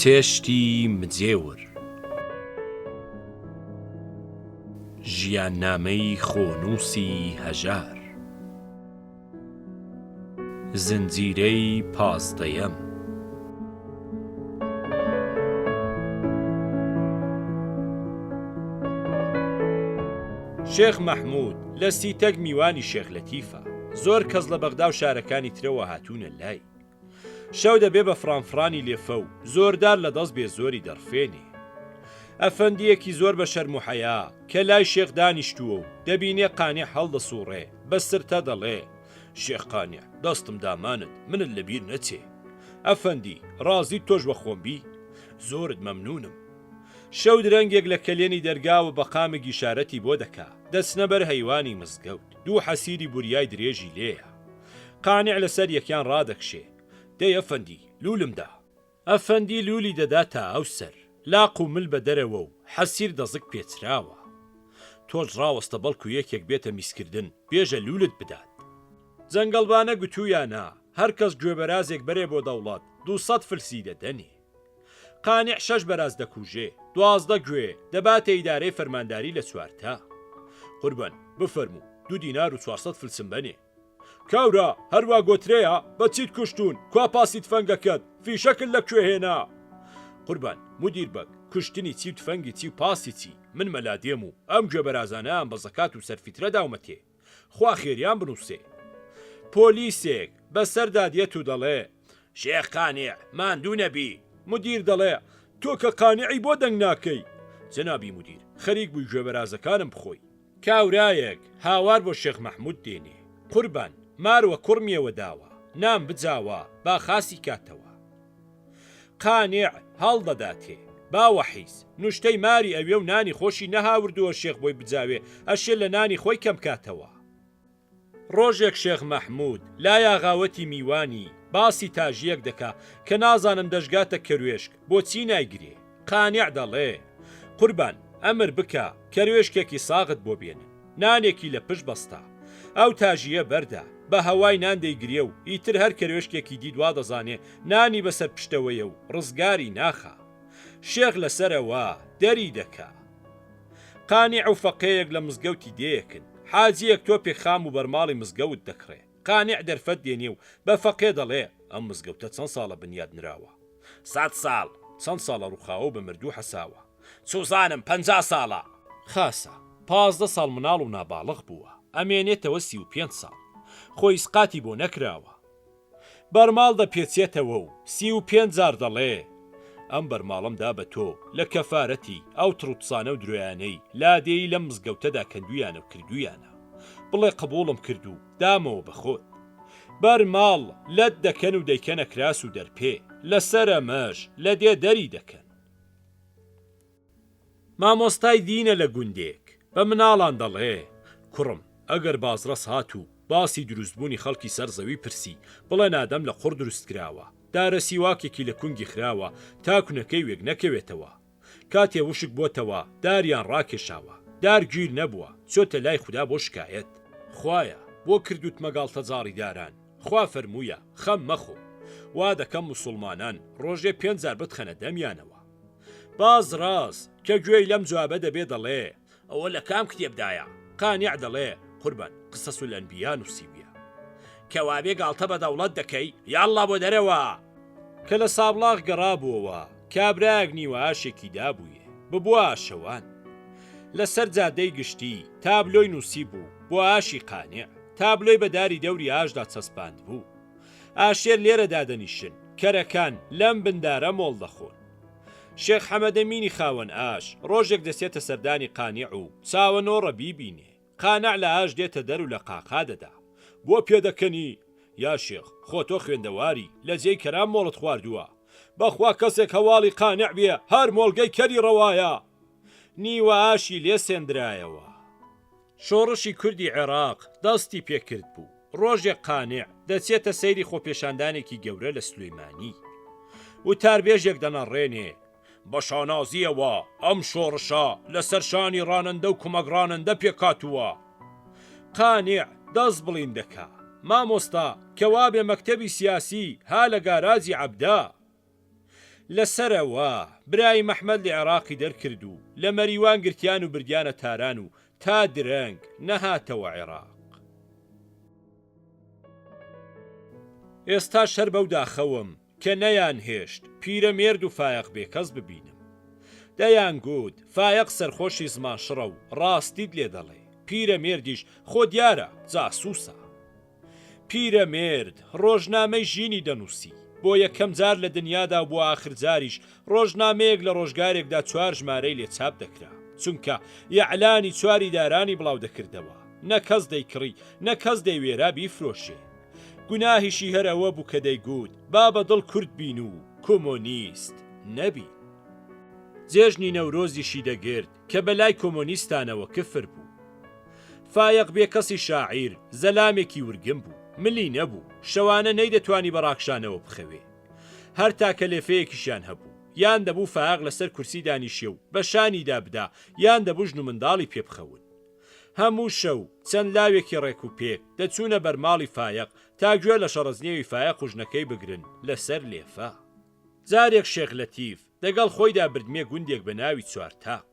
چێشتی مجێور. ژیاننامەی خۆنووسی هەژار. زنجیرەی پازدەیەم. شێخ مەحموود لە سیتەک میوانی شێخ لەتیفە، زۆر کەس لە بەغدا و شارەکانی ترەوە هاتوونە لای. شەو دەبێ بە فڕانفڕانی لێفە و زۆردار لە دەست بێ زۆری دەڕفێنێ. ئەفەندییەکی زۆر بە شەرم و حەیا کە لای شێخ دانیشتووە و دەبینێ قانع هەڵدەسووڕێ، بە سرتە دەڵێ، شێخ قانع، دەستم دامانت، منت لە بیر نەچێ. ئەفەندی، ڕازیت تۆش وە خۆم بی؟ زۆرت مەمنوونم. شەو درەنگێک لە کەلێنی دەرگاوە بە قامک ئیشارەتی بۆ دەکا، دەچنە بەر هەیوانی مزگەوت، دوو حەسیری بوریای درێژی لێیە. قانع لە سەر یەکیان ڕادەکشێ. دەی ئەفەندی، لوولم دا. ئەفەندی لوولی دەدا تا ئەو سەر، لاق و مل بە دەرەوە و حەسیر دەزگ پێچراوە. تۆش ڕاوەستە بەڵکوو یەکێک بێتە میزکردن، بێژە لوولت بدات. جەنگەڵبانە گوتوویانە هەر کەس گوێبەرازێک بەرێ بۆ دەوڵەت، دووسەد فلسی دەدەنێ. قانع شەش بەراز دەکوژێ، 12 گوێ، دەباتە ئیدارەی فەرمانداری لە چوارتا. قوربان، بفەرموو، دوو دینار و چوارسەد فلسم بەنێ. کاورا، هەروا گۆترەیە، بە چیت کوشتوون، کوا پاسی تفەنگەکەت، فیشەکت لە کوێ هێنا؟ قوربان، مودیر بەگ، کوشتنی چی و تفەنگی چی و پاسی چی، من مەلا دێم و ئەم گوێبەرازانەیان بە زەکات و سەرفیترە داومەتێ. خوا خێریان بنووسێ. پۆلیسێک بە سەردا دێت و دەڵێ، شێخ قانع، ماندوو نەبی. مودیر دەڵێ، تۆ کە قانعی بۆ دەنگ ناکەی؟ جەنابی مودیر، خەریک بووی گوێبەرازەکانم بخۆی. کاورایەک هاوار بۆ شێخ مەحموود دێنێ، قوربان، مار وە کوڕمیەوە داوە، نام بجاوە، با خاسی کاتەوە. قانع هەڵدەداتێ، باوە حیز، نوشتەی ماری ئەوێ و نانی خۆشی نەهاوردووە شێخ بۆی بجاوێ، ئەشێ لە نانی خۆی کەم کاتەوە. ڕۆژێک شێخ مەحموود لای ئاغاوەتی میوانی، باسی تاژییەک دەکا کە نازانم دەشگاتە کەروێشک، بۆچی نایگرێ؟ قانع دەڵێ، قوربان، ئەمر بکە، کەروێشکێکی ساغت بۆ بێنن. نانێکی لە پشت بەستە. ئەو تاژییە بەردە، بە هەوای نان دەیگرێ و ئیتر هەر کەروێشکێکی دیت وا دەزانێ نانی بەسەر پشتەوەیە و ڕزگاری ناخا. شێخ لەسەرەوە دەری دەکا. قانع و فەقێیەک لە مزگەوتی دێیەکن. حاجییەک تۆپێک خام و بەرماڵی مزگەوت دەکڕێ. قانع دەرفەت دێنێ و بە فەقێ دەڵێ، ئەم مزگەوتە چەند ساڵە بنیات نراوە؟ سەد ساڵ. چەند ساڵە ڕووخاوە و بە مردوو حەساوە؟ چوزانم، 50 ساڵە. خاسە، 15 ساڵ مناڵ و ناباڵغ بووە، ئەمێنێتەوە 35 ساڵ. خۆ ئیسقاتی بۆ نەکراوە. بەرماڵ دەپێچێتەوە و 35 جار دەڵێ، ئەم بەرماڵەم دا بە تۆ لە کەفارەتی ئەو تڕوتسانە و درۆیانەی لادێی لەم مزگەوتەدا کەندوویانە و کردوویانە. بڵێ قبووڵم کرد و دامەوە بە خۆت. بەر ماڵ لەت دەکەن و دەیکەنە کراس و دەرپێ، لەسەر ئەمەش لە دێ دەری دەکەن. مامۆستای دینە لە گوندێک، بە مناڵان دەڵێ، کوڕم، ئەگەر بازڕەس هات و باسی دروستبوونی خەڵکی سەر زەوی پرسی، بڵێن ئادەم لە قوڕ دروستکراوە، دارە سیواکێکی لە کونگی خراوە تا کونەکەی وێک نەکەوێتەوە. کاتێ وشک بۆتەوە، داریان ڕاکێشاوە. دار گیر نەبووە، چۆتە لای خودا بۆ شکایەت. خوایە، بۆ کردووتمە گاڵتەجاڕی داران؟ خوا فەرموویە، خەم مەخۆ. وا دەکەم موسوڵمانان ڕۆژێ پێنج جار بتخەنە دەمیانەوە. باز ڕاز، کە گوێی لەم جوابە دەبێ دەڵێ، ئەوە لە کام کتێبدایە؟ قانع دەڵێ، قوربان، قصص الانبیاء نووسیویە. کەوابێ گاڵتە بە دەوڵەت دەکەی؟ یاڵڵا بۆ دەرەوە! کە لە سابڵاغ گەڕابووەوە، کابرایەک نیوە ئاشێکی دابوویێ، ببووە ئاشەوان. لە سەر جادەی گشتی، تابلۆی نووسیبوو، بۆ ئاشی قانع. تابلۆی بە داری دەوری ئاشدا چەسپاندبوو. ئاشێر لێرە دادەنیشن، کەرەکان لەم بن دارە مۆڵ دەخۆن. شێخ حەمەدەمینی خاوەن ئاش، ڕۆژێک دەچێتە سەردانی قانع و چاوەنۆڕە بیبینێ. قانع لە ئاش دێتە دەر و لە قاقا دەدا. بۆ پێدەکەنی؟ یا شێخ، خۆ تۆ خوێندەواری، لە جێی کەران مۆڵت خواردووە. بەخوا کەسێک هەواڵی قانع بێ، هەر مۆڵگەی کەری ڕەوایە. نیوە ئاشی لێ سێندرایەوە. شۆڕشی کوردی عێراق دەستی پێ کرد بوو. ڕۆژێک قانع دەچێتە سەیری خۆپێشاندانێکی گەورە لە سلێمانی. وتاربێژێک دەنەڕێنێ، بە شانازییەوە ئەم شۆڕشە لەسەر شانی ڕانەندە و کومەک ڕانەندە پێکهاتووە. قانع دەست بڵین دەکا، مامۆستا کە وابێ مەکتەبی سیاسی ها لە گاراجی عەبدە. لە سەرەوە، برایم ئەحمەد لە عێڕاقی دەرکرد و لە مەریوان گرتیان و بردیانە تاران و تا درەنگ نەهاتەوە عێڕاق. ئێستاش هەر بەو داخەوەم کە نەیانهێشت پیرەمێرد و فایەق بێکەس ببینم. دەیانگوت فایەق سەرخۆشی زمانشڕە و ڕاستیت لێ دەڵێ، پیرەمێردیش خۆ دیارە جاسووسە. پیرەمێرد ڕۆژنامەی ژینی دەنووسی. بۆ یەکەم جار لە دنیادا و بۆ ئاخر جاریش ڕۆژنامەیەک لە ڕۆژگارێکدا چوار ژمارەی لێ چاپ دەکرا. چونکە ئیعلانی چوار ئیدارانی بڵاو دەکردەوە. نە کەس دەیکڕی، نە کەس دەیوێرا بیفرۆشێ. گوناهیشی هەر ئەوە بوو کە دەیگوت با بە دڵ کورد بین و کۆمۆنیست نەبین. جێژنی نەورۆزیشی دەگرت کە بە لای کۆمۆنیستانەوە کفر بوو. فایەق بێکەسی شاعیر زەلامێکی ورگم بوو، ملی نەبوو، شەوانە نەیدەتوانی بە ڕاکشانەوە بخەوێ. هەر تاکە لێفەیەکیشیان هەبوو، یان دەبوو فایەق لەسەر کورسی دانیشێ و بە شانیدا بدا، یان دەبوو ژن و منداڵی پێ بخەون. هەموو شەو چەند لاوێکی ڕێک و پێک دەچوونە بەر ماڵی فایەق تا گوێ لە شەڕەجنێوی فایەق و ژنەکەی بگرن لەسەر لێفە. جارێک شێخ لەتیف دەگەڵ خۆیدا بردمیە گوندێک بە ناوی چوارتاق.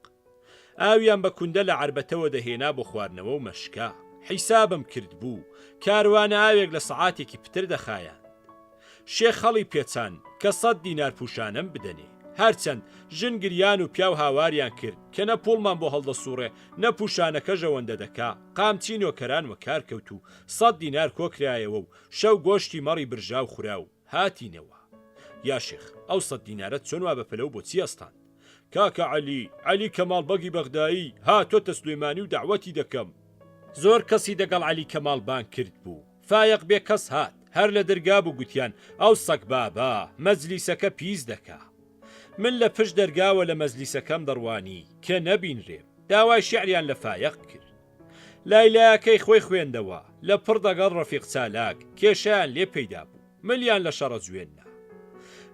ئاویان بە کوندە لە عەربەتەوە دەهێنا بۆ خواردنەوە و مەشکە. حیسابم کردبوو کاروانە ئاوێک لە سەعاتێکی پتر دەخایاند. شێخ هەڵی پێچان کە سەت دینار پووشانەم بدەنێ. هەرچەند ژن گریان و پیاو هاواریان کرد کە نە پووڵمان بۆ هەڵدەسووڕێ نە پووشانەکەش ئەوەندە دەکا، قامچی نۆکەران وەکار کەوت و سەت دینار کۆ کرایەوە و شەو گۆشتی مەڕی برژاو خورا و هاتینەوە. یا شێخ، ئەو سەت دینارەت چۆن وا بە پەلە و بۆ چی ئەستاند؟ کاکە عەلی، عەلی کەماڵ بەگی بەغدایی، هاتۆتە سلێمانی و دەعوەتی دەکەم. زۆر کەسی دەگەڵ عەلی کەماڵ بانگ کردبوو. فایەق بێکەس هات، هەر لە درگا بوو گوتیان ئەو سەگبابە، مەجلیسەکە پیس دەکا. من لە پشت دەرگاوە لە مەجلیسەکەم دەڕوانی کە نەبینرێم. داوای شیعریان لە فایەق کرد. لایلایەکەی خۆی خوێندەوە، لە پڕ دەگەڵ ڕەفیق چالاک کێشەیان لێ پەیدا بوو، ملیان لە شەڕە جوێن نا.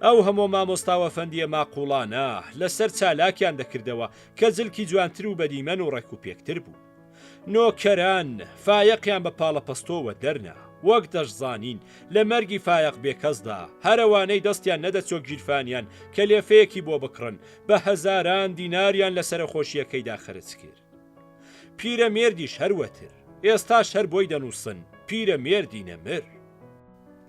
ئەو هەمۆ مامۆستا و ئەفەندییە ماقووڵانە لە سەر چالاکیان دەکردەوە کە جلکی جوانتر و بەدیمەن و ڕێکوپێکتر بوو. نۆکەران فایەقیان بە پاڵەپەستۆوە دەرنا. وەک دەشزانین لە مەرگی فایەق بێکەسدا، هەر ئەوانەی دەستیان نەدەچۆ گیرفانیان کە لێفەیەکی بۆ بکڕن، بە هەزاران دیناریان لە سەرەخۆشییەکەیدا خەرج کرد. پیرەمێردیش هەر وەتر. ئێستاش هەر بۆی دەنووسن، پیرەمێردی نەمر.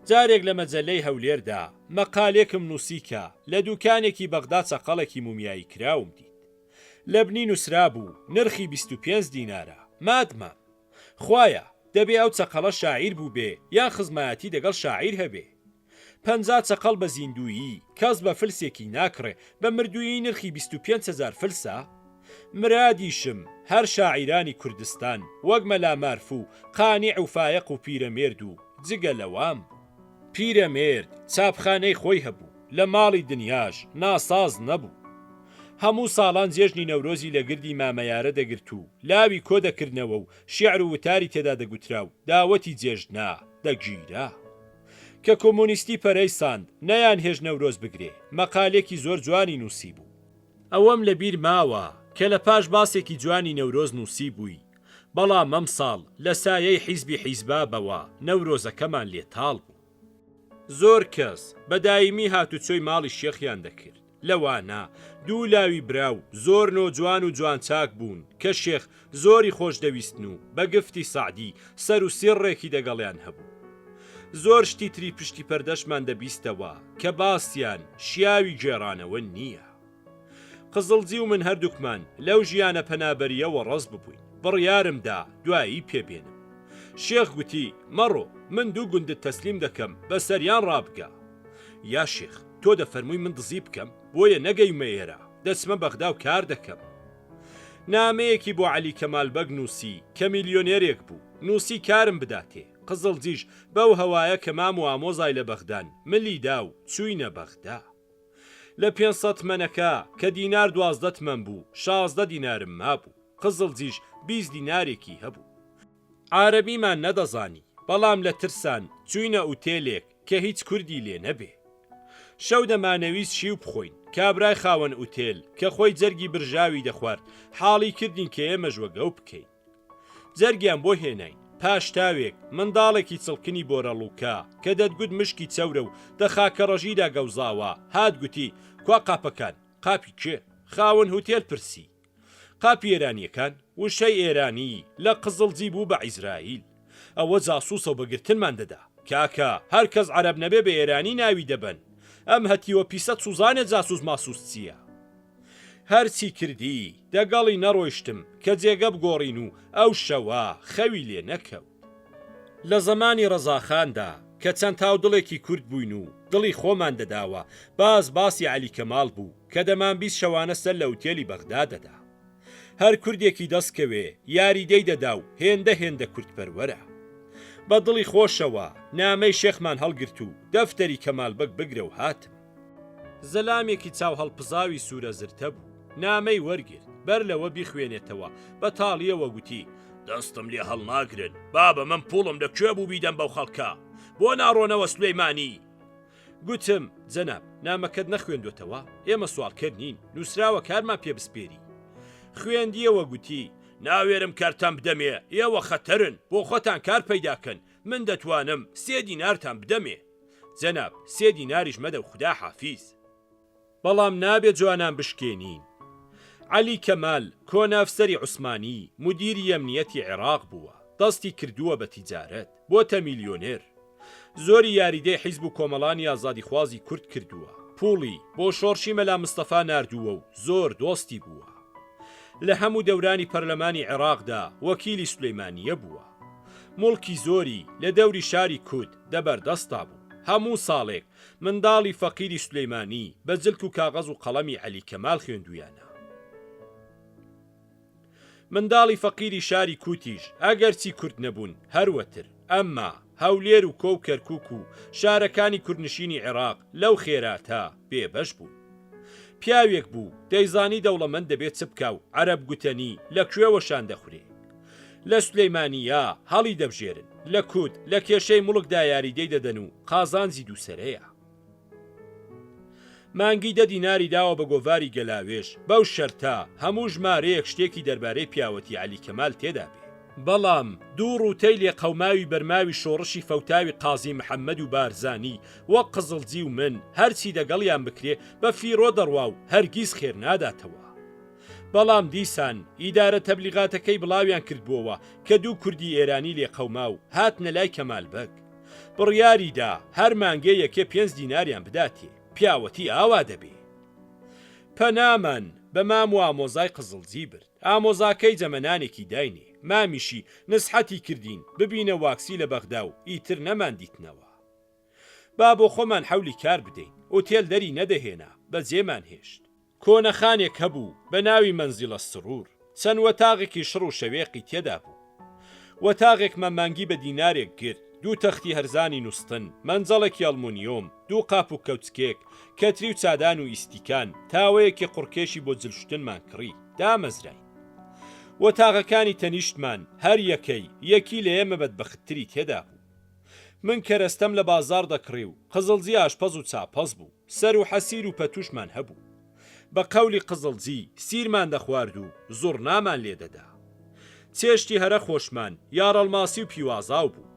جارێک لە مەجەلەی هەولێردا مەقالێکم نووسی کە، لە دووکانێکی بەغدا چەقەڵێکی مومیایی کراوم دیت. لە بنی نووسرابوو، نرخی 25 دینارە. مادمام. خوایە، دەبێ ئەو چەقەڵە شاعیر بووبێ یان خزمایەتی دەگەڵ شاعیر هەبێ. 50 چەقەڵ بە زیندوویی، کەس بە فلسێکی ناکڕێ، بە مردوویی نرخی 25 هەزار فلسە؟ مرادیشم هەر شاعیرانی کوردستان وەک مەلا مارف و قانع و فایەق و پیرەمێرد و جگە لەوان بوو. پیرەمێرد چاپخانەی خۆی هەبوو، لە ماڵی دنیاش ناساز نەبوو. هەموو ساڵان جێژنی نەورۆزی لە گردی مامەیارە دەگرت و لاوی کۆ دەکردنەوە و شیعر و وتاری تێدا دەگوترا و داوەتی جێژنە دەگیرا. کە کۆمۆنیستی پەرەی ساند نەیانهێشت نەورۆز بگرێ، مەقالێکی زۆر جوانی نووسیبوو. ئەوەم لە بیر ماوە کە لە پاش باسێکی جوانی نەورۆز نووسیبووی، بەڵام ئەمساڵ لە سایەی حیزبی حیزبابەوە نەورۆزەکەمان لێ تاڵ بوو. زۆر کەس بە دایمی هاتوچۆی ماڵی شێخیان دەکرد، لەوانە دوو لاوی برا و زۆر نۆجوان و جوانچاک بوون کە شێخ زۆری خۆش دەویستن و بە گفتی سەعدی سەر و سیڕڕێکی دەگەڵیان هەبوو. زۆر شتی تری پشتی پەردەشمان دەبیستەوە کە باسیان شیاوی گێڕانەوە نییە. قزڵجی و من هەردووکمان لەو ژیانە پەنابەرییە وەڕەز ببووین. بڕیارم دا دوایی پێ بێنم. شێخ گوتی، مەڕۆ، من دوو گوندت تەسلیم دەکەم، بە سەریان ڕابگە. یا شێخ، تۆ دەفەرمووی من دزی بکەم، بۆیە نەگەیمە ئێرە، دەچمە بەغدا و کار دەکەم. نامەیەکی بۆ عەلی کەمال بەگ نووسی کە میلیۆنێرێک بوو، نووسی کارم بداتێ. قزڵجیش بەو هەوایە کە مام و ئامۆزای لە بەغدان، ملی دا و چووینە بەغدا. لە 500 تمەنەکە کە دینار 12 تمەن بوو، 16 دینارم مابوو. قزڵجیش 20 دینارێکی هەبوو. عارەبیمان نەدەزانی، بەڵام لە ترسان چووینە ئوتێلێک کە هیچ کوردی لێ نەبێ. شەو دەمانەویست شیو بخۆین، کابرای خاوەن ئوتێل کە خۆی جەرگی برژاوی دەخوارد، حاڵی کردین کە ئێمەش وەگەو بکەین. جەرگیان بۆ هێناین. پاش تاوێک، منداڵێکی چڵکنی بۆرەڵووکە، کە دەتگوت مشکی چەورە و دە خاکەڕەژیدا گەوزاوە، هات گوتی، کوا قاپەکان؟ قاپی کێ؟ خاوەن هوتێل پرسی. قاپی ئێرانییەکان؟ وشەی ئێرانی لە قزڵجی بوو بە عیزرائیل. ئەوە جاسووسە و بە گرتنمان دەدا. کاکە، هەر کەس عەرەب نەبێ بە ئێرانی ناوی دەبەن. ئەم هەتیوە پیسە چوزانێ جاسووس ماسووس چییە؟ هەرچی کردی، دەگەڵی نەڕۆیشتم کە جێگە بگۆڕین و ئەو شەوە خەوی لێ نەکەوت. لە زەمانی ڕەزاخاندا کە چەند هاودڵێکی کورد بووین و دڵی خۆمان دەداوە، باس باسی عەلی کەماڵ بوو کە دەمانبیست شەوانە سەر لە ئوتێلی بەغدا دەدا. هەر کوردێکی دەست کەوێ یاریدەی دەدا و هێندە هێندە کوردپەروەرە. بە دڵی خۆشەوە نامەی شێخمان هەڵگرت و دەفتەری کەمال بەگ بگرە و هاتم. زەلامێکی چاو هەڵپزاوی سوورە زرتە بوو. نامەی وەرگرت. بەر لەوە بیخوێنێتەوە، بە تاڵییەوە گوتی. دەستم لێ هەڵناگرن. بابە من پووڵم لە کوێ بوو بیدەم بەو خەڵکە؟ بۆ ناڕۆنەوە سولەیمانی؟ گوتم، جەناب، نامەکەت نەخوێندۆتەوە؟ ئێمە سواڵکەر نین، نووسراوە کارمان پێ بسپێری. خوێندییەوە گوتی. ناوێرم کارتان بدەمێ، ئێوە خەتەرن، بۆ خۆتان کار پەیدا کەن، من دەتوانم سێ دینارتان بدەمێ. جەناب، سێ دیناریش مەدە و خودا حافیز. بەڵام نابێ جوانان بشکێنین. عەلی کەمال، کۆنە ئەفسەری عوسمانی، مودیری ئەمنیەتی عێراق بووە. دەستی کردووە بە تیجارەت. بۆتە میلیۆنێر. زۆری یاریدەی حیزب و کۆمەڵانی ئازادیخوازی کورد کردووە. پووڵی بۆ شۆڕشی مەلا مستەفا ناردووە و زۆر دۆستی بووە. لە هەموو دەورانی پەرلەمانی عێراقدا وەکیلی سولەیمانییە بووە. موڵکی زۆری لە دەوری شاری کوت دە بەردەستا بوو. هەموو ساڵێک منداڵی فەقیری سولەیمانی بە جلک و کاغەز و قەڵەمی عەلی کەمال خوێندوویانە. منداڵی فەقیری شاری کوتیش ئەگەرچی کورد نەبوون هەروەتر، ئەمما هەولێر و کۆ و کەرکوک و شارەکانی کوردنشینی عێراق لەو خێراتە بێبەش بوون. پیاوێک بوو دەیزانی دەوڵەمەند دەبێ چ بکا و عەرەب گوتەنی لە کوێوە شان دەخورێ. لە سولەیمانییە هەڵی دەبژێرن، لە کوت لە کێشەی موڵکدا یاریدەی دەدەن و قازانجی دووسەرەیە. مانگی دە دیناری داوە بە گۆڤاری گەلاوێژ، بەو شەرتە هەموو ژمارەیەک شتێکی دەربارەی پیاوەتی عەلی کەمال تێدا بێ. بەڵام دوو ڕووتەی لێقەوماوی بەرماوی شۆڕشی فەوتاوی قازی محەمەد و بارزانی وەک قزڵجی و من هەرچی دەگەڵیان بکرێ بە فیڕۆ دەڕوا و هەرگیز خێر ناداتەوە. بەڵام دیسان ئیدارە تەبلیغاتەکەی بڵاویان کردبۆوە کە دوو کوردی ئێرانی لێقەوماو هاتنە لای کەمال بەگ. بڕیاری دا هەر مانگێ یەکێ پێنج دیناریان بداتێ. پیاوەتی ئاوا دەبێ. پەنامان بە مام و ئامۆزای قزڵجی برد. ئامۆزاکەی جەمەنانێکی داینێ. مامیشی نسحەتی کردین ببینە واکسی لە بەغدا و ئیتر نەماندیتنەوە. با بۆ خۆمان حەولی کار بدەین. ئوتێل دەری نەدەهێنا، بەجێمان هێشت. کۆنە خانێک هەبوو بە ناوی مەنزیڵە سڕوور، چەند وەتاغێکی شڕ و شەوێقی تێدا بوو. وەتاغێکمان مانگی بە دینارێک گرت، دوو تەختی هەرزانی نوستن، مەنجەڵێکی ئەڵمونیۆم، دوو قاپ و کەوچکێک، کەتری و چادان و ئیستیکان، تاوەیەکی قوڕکێشی بۆ جل شوتنمان کڕی. دامەزراین. وەتاغەکانی تەنیشتمان هەر یەکەی، یەکی لە ئێمە بەدبەختتری تێدا بوو. من کەرەستەم لە بازاڕ دەکڕی و قزڵجی ئاشپەز و چاپەز بوو. سەر و حەسیر و پەتووشمان هەبوو. بە قەولی قزڵجی سیرمان دەخوارد و زوڕنامان لێ دەدا. چێشتی هەرە خۆشمان یاڕەڵماسی و پیوازاو بوو.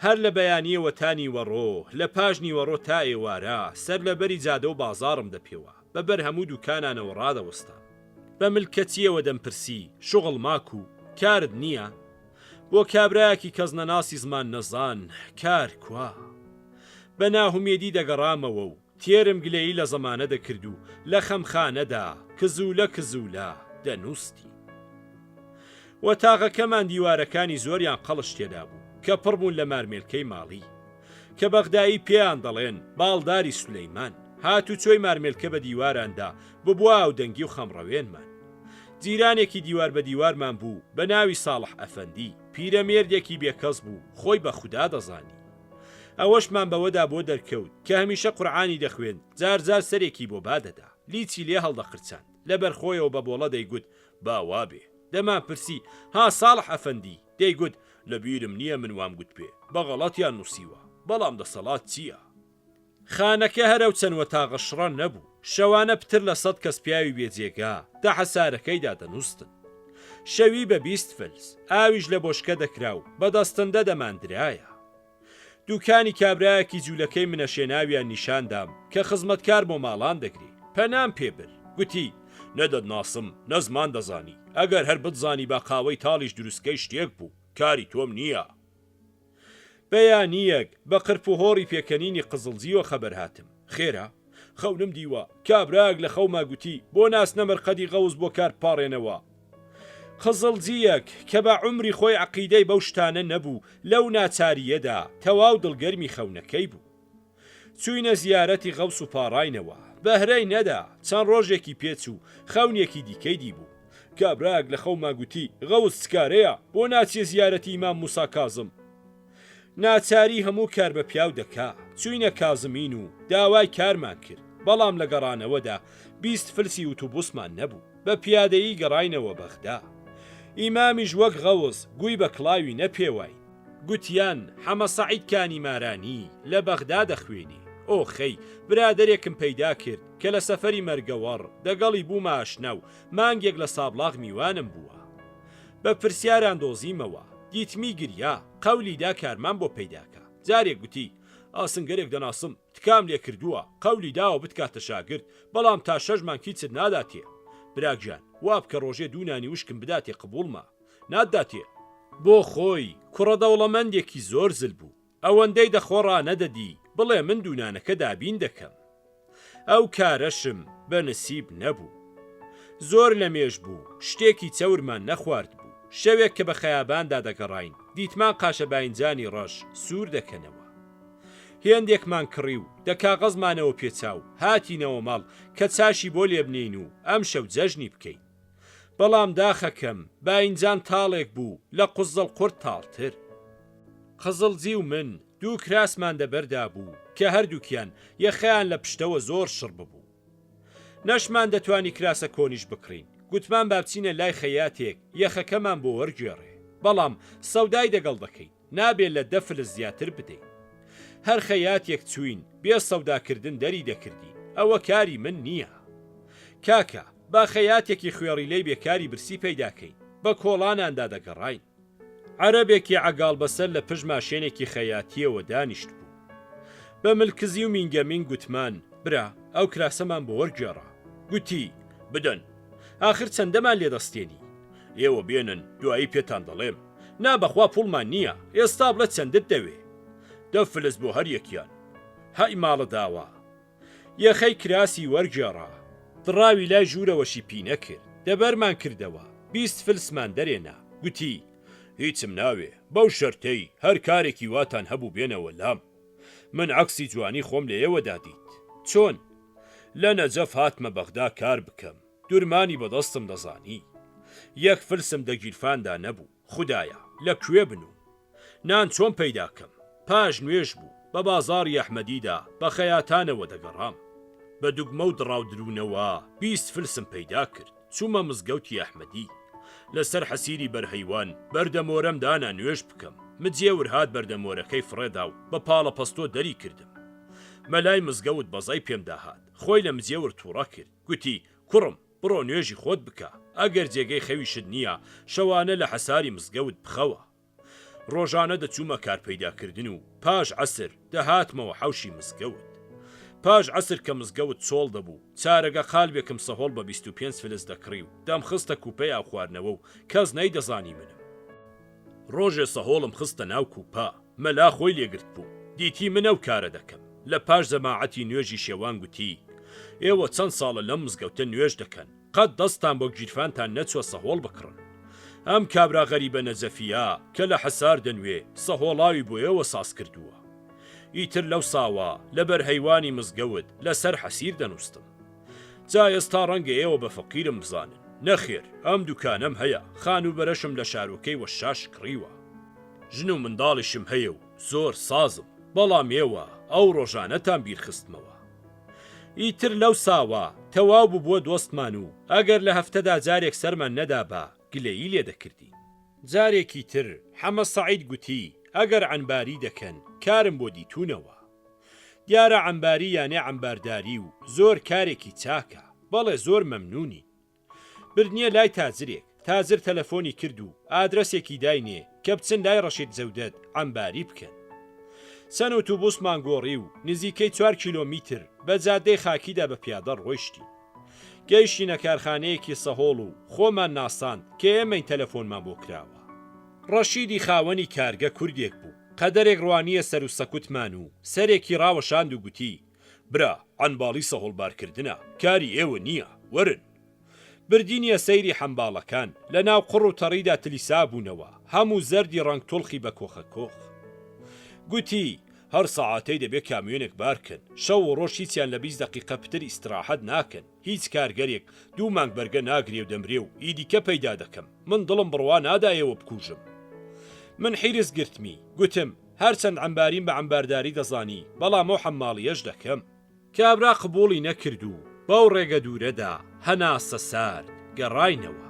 هەر لە بەیانییەوە تا نیوەڕۆ، لە پاش نیوەڕۆ تا ئێوارە سەرلەبەری جادە و بازاڕم دەپێوا، بە بەر هەموو دووکانانەوە ڕادەوەستام. بە ملکەچییەوە دەمپرسی، شوغڵ ماکو، کارت نییە؟ بۆ کابرایەکی کەسنەناسی زماننەزان، کار کوا؟ بە ناهومێدی دەگەڕامەوە و تێرم گلەیی لە زەمانە دەکرد و لە خەمخانەدا، کزولە کزولە، دەنووستی. وەتاغەکەمان دیوارەکانی زۆریان قەڵش تێدا بوو، کە پڕ بوون لە مارمێلکەی ماڵی. کە بەغدایی پێیان دەڵێن، باڵداری سولەیمان. هاتوچۆی مارمێلکە بە دیواراندا، ببووە ئاودەنگی و خەمڕەوێنمان. جیرانێکی دیوار بە دیوارمان بوو بە ناوی ساڵح ئەفەندی، پیرەمێردێکی بێکەس بوو، خۆی بە خودا دەزانی. ئەوەشمان بەوەدا بۆ دەرکەوت کە هەمیشە قورعانی دەخوێند، جار جار سەرێکی بۆ با دەدا، لیچی لێ هەڵدەقرچاند، لەبەر خۆیەوە بە بۆڵە دەیگوت، با وابێ. دەمانپرسی، ها ساڵح ئەفەندی؟ دەیگوت، لە بیرم نییە من وام گوتبێ، بە غەڵەتیان نووسیوە، بەڵام دەسەڵات چییە؟ خانەکە هەر ئەو چەند وەتاغە شڕە نەبوو، شەوانە پتر لە سەد کەس پیاوی بێ جێگا دە حەسارەکەیدا دەنووستن. شەوی بە 20 فلس، ئاویش لە بۆشکە دەکرا و بە دەستەندە دەماندرایە. دوکانی کابرایەکی جوولەکەی منەشێناویان نیشان دام کە خزمەتکار بۆ ماڵان دەگرێ. پەنام پێ برد. گوتی، نە دەتناسم، نە زمان دەزانی. ئەگەر هەر بتزانیبا قاوەی تاڵیش دروستکەی شتێک بوو، کاری تۆم نییە. بەیانییەک بە قرپ و هۆڕی پێکەنینی قزڵجییەوە خەبەر هاتم. خێرە؟ خەونم دیوە. کابرایەک لە خەوما گوتی، بۆ ناچنە مەرقەدی غەوس بۆ کار بپاڕێنەوە. قزڵجییەک کە بە عومری خۆی عەقیدەی بەو شتانە نەبوو، لەو ناچارییەدا تەواو دڵگەرمی خەونەکەی بوو. چووینە زیارەتی غەوس و پاڕاینەوە. بەهرەی نەدا. چەند ڕۆژێکی پێ چوو، خەونێکی دیکەی دیبوو. کابرایەک لە خەوما گوتی، غەوس چ کارەیە، بۆ ناچیە زیارەتی ئیمام موسا کازم؟ ناچاری هەموو کار بە پیاو دەکا. چووینە کازمین و داوای کارمان کرد، بەڵام لە گەڕانەوەدا 20 فلسی ئوتوبوسمان نەبوو. بە پیادەیی گەڕاینەوە بەغدا. ئیمامیش وەک غەوس گووی بە کڵاوی نەپێواین. گوتیان حەمە سەعید کانیمارانی لە بەغدا دەخوێنێ. ئۆخەی، برادەرێکم پەیدا کرد کە لە سەفەری مەرگەوەڕ دەگەڵی بوومە ئاشنا و مانگێک لە سابڵاغ میوانم بووە. بە پرسیاران دۆزیمەوە. دیتمی گریا، قەولی دا کارمان بۆ پەیدا کا. جارێک گوتی، ئاسنگەرێک دەناسم، تکام لێ کردووە، قەولی داوە بتکاتە شاگرد، بەڵام تا شەش مانگ هیچت ناداتێ. برا گیان، وا بکە ڕۆژێ دوو نانی وشکم بداتێ قبووڵمە. ناتداتێ. بۆ خۆی کوڕە دەوڵەمەندێکی زۆر زل بوو، ئەوەندەی دە خۆ ڕانەدەدی بڵێ من دوونانەکە دابین دەکەم. ئەو کارەشم بە نسیب نەبوو. زۆر لە مێژ بوو شتێکی چەورمان نەخواردبوو. شەوێک کە بە خەیاباندا دەگەڕاین، دیتمان قاشە باینجانی ڕەش سوور دەکەنەوە. هێندێکمان کڕی و دە کاغەزمانەوە پێچا و هاتینەوە ماڵ کە چاشی بۆ لێبنێین و ئەمشەو جەژنی بکەین. بەڵام داخەکەم باینجان تاڵێک بوو لە قزڵقورت تاڵتر. قزڵجی و من دوو کراسمان دەبەردا بوو کە هەردووکیان یەخەیان لە پشتەوە زۆر شڕ ببوو. نەشمان دەتوانی کراسە کۆنیش بکڕین. گوتمان با بچینە لای خەیاتێک یەخەکەمان بۆ وەرگێڕێ. بەڵام سەودای دەگەڵ دەکەین. نابێ لە دە فلس زیاتر بدەین. هەر خەیاتێک چووین بێ سەودا کردن دەری دەکردین. ئەوە کاری من نییە. کاکە با خەیاتێکی خوێڕیلەی بێکاری برسی پەیدا کەین. بە کۆڵاناندا دەگەڕاین. عەرەبێکی عەگاڵ بەسەر لە پشت ماشێنێکی خەیاتییەوە دانیشتبوو. بە ملکزی و مینگەمینگ گوتمان، برا، ئەو کراسەمان بۆ وەرگێڕە. گوتی، بدەن. ئاخر چەندەمان لێ دەستێنی؟ ئێوە بێنن، دوایی پێتان دەڵێم. نا بەخوا پووڵمان نییە، ئێستا بڵێ چەندت دەوێ؟ دە فلس بۆ هەر یەکیان. هەی ماڵە داوا! یەخەی کراسی وەرگێڕا. دڕاوی لای ژوورەوەشی پینە کرد. دەبەرمان کردەوە. 20 فلسمان دەرێنا. گوتی، هیچم ناوێ، بەو شەرتەی هەر کارێکی واتان هەبوو بێنەوە لام. من عەکسی جوانی خۆم لە ئێوەدا دیت. چۆن؟ لە نەجەف هاتمە بەغدا کار بکەم. درمانی بە دەستم دەزانی. یەک فلسم دە گیرفاندا نەبوو. خودایا، لە کوێ بنووم؟ نان چۆن پەیدا کەم؟ پاش نوێژ بوو، بە بازاڕی ئەحمەدیدا بە خەیاتانەوە دەگەڕام. بە دوگمە و دڕاودروونەوە 20 فلسم پەیدا کرد. چوومە مزگەوتی ئەحمەدی. لە سەر حەسیری بەرهەیوان بەردەمۆرەم دانا نوێژ بکەم. مجێور هات بەردەمۆرەکەی فڕێدا و بە پاڵەپەستۆ دەری کردم. مەلای مزگەوت بەزەی پێمدا هات. خۆی لە مجێور تووڕە کرد. گوتی، کوڕم! بڕۆ نوێژی خۆت بکە، ئەگەر جێگەی خەویشت نییە، شەوانە لە حەساری مزگەوت بخەوە. ڕۆژانە دەچوومە کارپەیداکردن و پاش عەسر دەهاتمەوە حەوشی مزگەوت. پاش عەسر کە مزگەوت چۆڵ دەبوو، چارەگە قالبێکم سەهۆڵ بە 25 فلس دەکڕی و دەمخستە کوپەی ئاوخواردنەوە و کەس نەیدەزانی منم. ڕۆژێ سەهۆڵم خستە ناو کوپە، مەلا خۆی لێ گرتبووم، دیتی من ئەو کارە دەکەم، لە پاش جەماعەتی نوێژی شێوان گوتی، ئێوە چەند ساڵە لەم مزگەوتە نوێژ دەکەن، قەت دەستتان بۆ گیرفانتان نەچووە سەهۆڵ بکڕن. ئەم کابرا غەریبە نەجەفییە کە لە حەسار دەنوێ، سەهۆڵاوی بۆ ئێوە ساز کردووە. ئیتر لەو ساوە لە بەر هەیوانی مزگەوت لە سەر حەسیر دەنووستم. جا ئێستا ڕەنگە ئێوە بە فەقیرم بزانن. نەخێر، ئەم دوکانەم هەیە، خانووبەرەشم لە شارۆکەی وەشاش کڕیوە. ژن و منداڵیشم هەیە و زۆر سازم، بەڵام ئێوە ئەو ڕۆژانەتان بیر خستمەوە. ئیتر لەو ساوە تەواو ببووە دۆستمان و ئەگەر لە هەفتەدا جارێک سەرمان نەدابا گلەیی لێ دەکردین. جارێکی تر حەمە سەعید گوتی ئەگەر عەنباری دەکەن کارم بۆ دیتوونەوە. دیارە عەنباری یانێ عەنبارداری و زۆر کارێکی چاکە. بەڵێ زۆر مەمنوونین. بردنیە لای تاجرێک، تاجر تەلەفۆنی کرد و ئادرەسێکی داینێ کە بچن لای ڕەشید جەودەت عەمباری بکەن. چەند ئوتوبوسمان گۆڕی و نزیکەی چوار کیلۆمیتر بە جادەی خاکیدا بە پیادە ڕۆیشتین. گەیشتینە کارخانەیەکی سەهۆڵ و خۆمان ناساند کە ئێمەین تەلەفۆنمان بۆ کراوە. ڕەشیدی خاوەنی کارگە کوردێک بوو، قەدەرێک ڕوانییە سەروسەکوتمان و سەرێکی ڕاوەشاند و گوتی، برا، عەنباڵی سەهۆڵبارکردنە، کاری ئێوە نییە، وەرن. بردینیە سەیری حەمباڵەکان، لە ناو قوڕ و تەڕیدا تلیسابوونەوە، هەموو زەردی ڕەنگ توڵخی بە کۆخە کۆخ. گوتی، هەر سەعاتەی دەبێ کامیۆنێک بار کەن، شەو و ڕۆژ هیچیان لە 20 دەقیقە پتر ئیستراحەت ناکەن، هیچ کارگەرێک دوو مانگ بەرگە ناگرێ و دەمرێ و ئی دیکە پەیدا دەکەم، من دڵم بڕوا نادا ئێوە بکوژم. من حیرس گرتمی، گوتم، هەرچەند عەمباریم بە عەمبارداری دەزانی، بەڵام ئەو حەمماڵییەش دەکەم. کابرا قبووڵی نەکرد و بەو ڕێگە دوورەدا، هەناسە سارد، گەڕاینەوە.